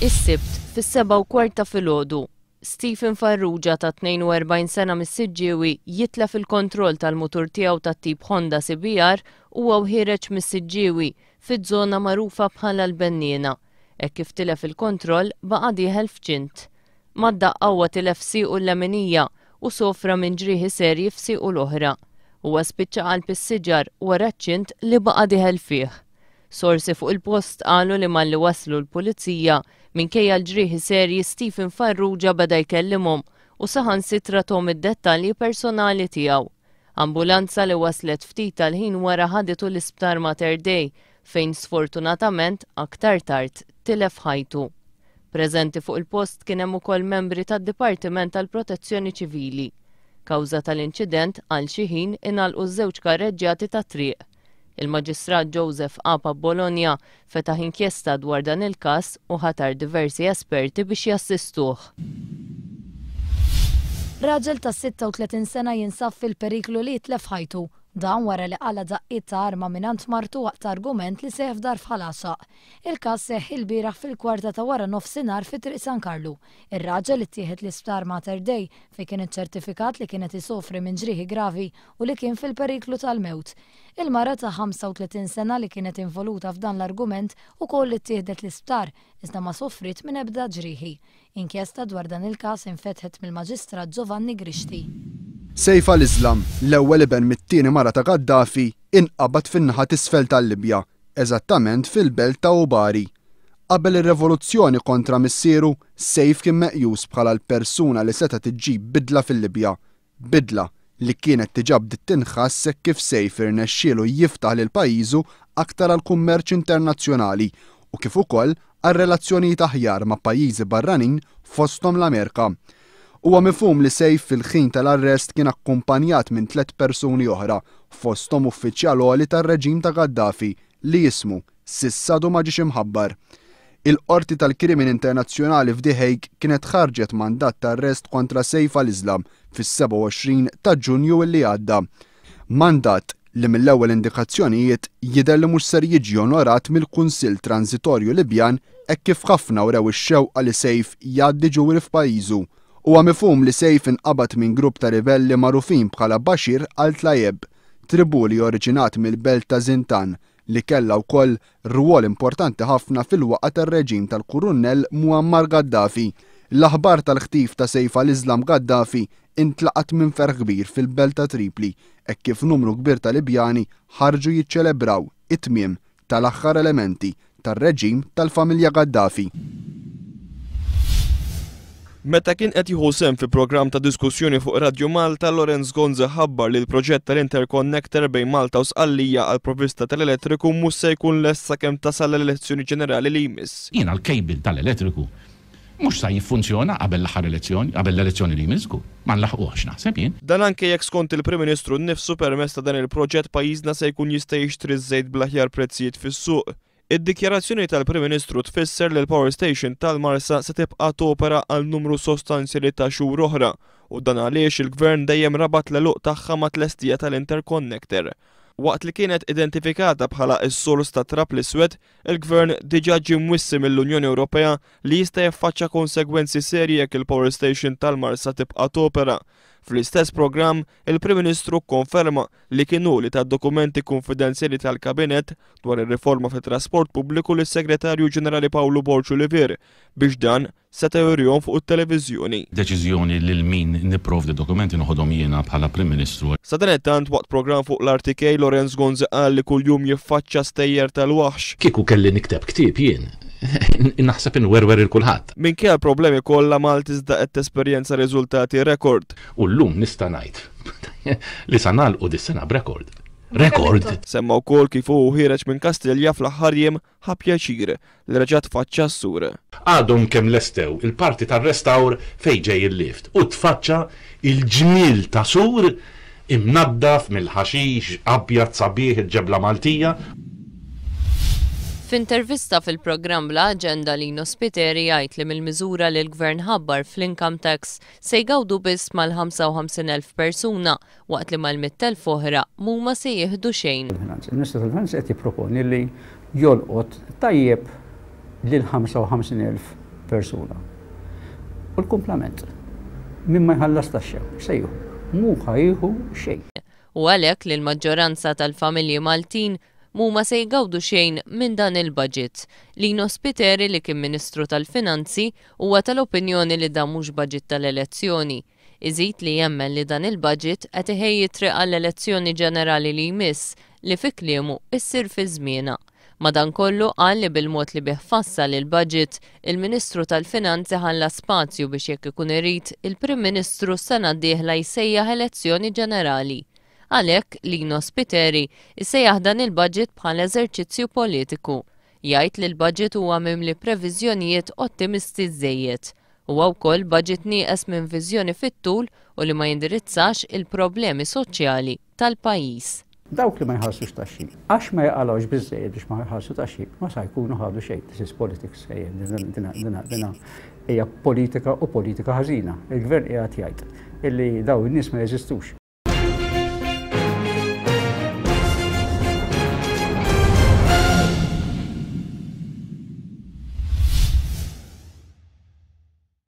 Is-Sibt, fis-7:15 ta' filgħodu, Stephen Farrugia ta' 42 sena mis-Siġġiewi jitlef il-kontroll tal-mutur tiegħu tat-tip Honda CBR huwa u ħiereġ mis-Siġġiewi fiż-żona magħrufa bħala l-Benniena. Hekk kif tilef il-kontroll baqa' dieħel f'ċint. Mad-daqqa huwa tilef siequ l-leminija u sofra minn ġrieħi serji f'siequ l-oħra. Huwa spiċċa qalb is-siġar wara ċ-ċint li baqa' dieħel fih. Sorsi fuq il-post qalu li malli waslu l-Pulizija, minkejja l-ġrieħi serji Stephen Farrugia beda jkellimhom u saħansitra thom id-dettalji personali tiegħu. Ambulanza li waslet ftit tal-ħin wara ħaditu l-Isptar Mater Dei fejn sfortunatament aktar tard tilef ħajtu. Preżenti fuq il-post kien hemm ukoll membri tad-Dipartiment tal-Protezzjoni Ċivili. Kawża tal-inċident għal xi ħin ingħalqu ż-żewġ karreġġjati tat-triq. Il-Maġistrat Joseph Apap Bologna fetaħ inkjesta dwar dan il-każ u ħatar diversi esperti biex jassistuh. Raġel ta' 36 sena jinsab fil-periklu li jitlef ħajtu. Dan wara li qala' daqqiet ta' arma mingħand martu waqt argument li seħħ f'dar f'Ħal Għaxaq. Il-każ seħħ ilbieraħ fil-kwarta ta' wara nofsinhar fi Triq San Karlu. Ir-raġel ittieħed l-Isptar Mater Dei fejn kien iċċertifikat li kien qed isofri minn ġrieħi gravi u li kien fil-periklu tal-mewt. Il-mara ta' 35 sena li kienet involuta f'dan l-argument ukoll ittieħdet l-isptar iżda ma sofriet minn ebda ġrieħi. Inkjesta dwar dan il-każ infetħet mill-Maġistrat Giovanni Grixti. Seif al-Islam, l-ewwel iben mit-tieni mara ta' Gaddafi, inqabad fin-naħa t'isfel tal-Libja, eżattament fil-belt ta' Ubari. Qabel ir-revoluzzjoni kontra missieru, Seif kien meqjus bħala l-persuna li setgħet iġġib bidla fil-Libja, Bidla li kienet diġà bdiet tinħass hekk kif Seif irnexxielu jiftaħ lil pajjiżu aktar għall-kummerċ internazzjonali u kif ukoll għal relazzjonijiet aħjar ma' pajjiżi barranin fosthom l-Amerika. Huwa mifhum li Seif fil-ħin tal-arrest kien akkumpanjat minn tlett persuni oħra fosthom uffiċjal għoli tar-reġim ta' Gaddafi li ismu s'issa għadu ma ġiex imħabbar. Il-Qorti tal-Krimini Internazzjonali f'The Hague kienet ħarġet mandat ta' arrest kontra Seif al-Islam fis-27 ta' Ġunju li għadda. Mandat li mill-ewwel indikazzjonijiet jidher li mhux ser jiġi onorat mill-Kunsill Transitorju Libjan hekk kif ħafna wrew ix-xewqa li Seif jgħaddi ġuri f'pajjiżu. Huwa mifhum li Seif inqabad minn grupp ta' ribelli magħrufin bħala Bashir al-Tlayeb, tribù li oriġinat mill-belt ta' Zintan li kellha wkoll rwol importanti ħafna fil-waqgħa tar-reġim tal-Kurunnell Muammar Gaddafi. L-aħbar tal-ħtif ta' Seif al-Islam Gaddafi intlaqat minn ferħ kbir fil-belt ta' Tripli hekk kif numru kbir ta' Libjani ħarġu jiċċelebraw it-tmiem tal-aħħar elementi tar-reġim tal-familja Gaddafi. Meta kien qed jieħu sehem fi programm ta' diskussjoni fuq Radju Malta, Lawrence Gonzi ħabbar li l-proġett tal-interconnector bejn Malta u Sqallija għall-provvista tal-elettriku mhux se jkun lest sakemm tasal l-elezzjoni ġenerali li jmiss. Jiena l-cable tal-elettriku mhux sa jiffunzjona qabel l-aħħar elezzjoni, qabel l-elezzjoni li jmiss żgur. Ma nlaħquhx naħseb jien. Dan anke jekk skont il-Prim Ministru nnifsu permezz ta' dan il-proġett pajjiżna se jkun jista' jixtri ż-żejt bl-aħjar prezzijiet fis-suq. Id-dikjarazzjoni tal-Prim Ministru tfisser li l-power station tal-Marsa se tibqa' topera għal numru sostanzjali ta' xhur oħra u dan għaliex il-Gvern dejjem rabat l-għeluq tagħha mat-tlestija tal-interconnector. Waqt li kienet identifikata bħala s-sors tat-trab l-iswed, il-Gvern diġà ġie mwissi mill-Unjoni Ewropea li jista' jaffaċċja konsegwenzi serji jekk il-power station tal-Marsa tibqa' topera. Fl-istess programm, il-Prim Ministru kkonferma li kien hu li ta d-dokumenti kunfidenzjali tal-Kabinett dwar ir-riforma fit-trasport pubbliku lis-Segretarju Ġenerali Pawlu Borg Olivier biex dan seta' jurihom fuq it-televiżjoni. Deċiżjoni lil min nipprovdi d-dokumenti noħodhom jiena bħala Prim Ministru. Sadanittant waqt programm fuq l-RTK Lawrence Gonzi qal li kuljum jiffaċċja stejjer tal-waħx. Kieku kelli nikteb ktieb jien, naħseb inwerwer 'il kulħadd. Minkejja l-problemi kollha Malta iżda qed tesperjenza riżultati rekord. U llum nista' ngħid li sa nagħlqu dis-sena b'rekord. Rekord! Semma wkoll kif hu ħiereġ minn Kastilja fl-aħħar jiem ħa pjaċir li reġa' tfaċċa s-sur. Għadhom kemm lestew il-parti tar-restawr fejn ġej il-lift u tfaċċa l-ġmiel ta' sur imnaddaf mill-ħaxix abjad sabiħ il-ġebla Maltija. F'intervista fil-programm Bla Aġenda Lino Spiteri jgħid li mill-miżura li l-Gvern ħabbar fl-income tax se jgawdu biss mal-55,000 persuna waqt li mal-100,000 oħra m'huma se jieħdu xejn. Il-Ministru tal-Finanzi qed jipproponi li jolqot tajjeb lil 55,000. persuna. U l-kumplament, min ma jħallas taxxa, se jieħu? Mhu ħa jieħu xejn. U għalhekk li l-maġġoranza tal-familji Maltin mhuma se jgawdu xejn minn dan il-budget. Lino Spiteri, li kien Ministru tal-Finanzi, huwa tal-opinjoni li dan mhux budget tal-elezzjoni. Iżid li jemmen li dan il-budget qed iħejji triq għall-elezzjoni ġenerali li jmiss, li fi kliemu issir fi żmienha. Madankollu qal li bil-mod li bih fassal il-budget, il-Ministru tal-Finanzi ħalla spazju biex jekk ikun irid, il-Prim Ministru s-sena d-dieħla jsejjaħ elezzjoni ġenerali. Għalhekk, Lino Spiteri jsejjaħ dan il-budget bħala eżerċizzju politiku. Jgħid li l-budget huwa mimli previżjonijiet ottimisti żejjed. Huwa wkoll budget nieqes minn viżjoni fit-tul u li ma jindirizzax il-problemi soċjali tal-pajjiż. Dawk li ma jħallsux taxxi, għax ma jaqalgħux biżżejjed biex ma jħallsu taxxi, ma sa jkunu ħadu xejn. This is politics, dina hija politika u politika ħażina. Il-gvern qiegħed jgħid illi daw in-nies ma jeżistux.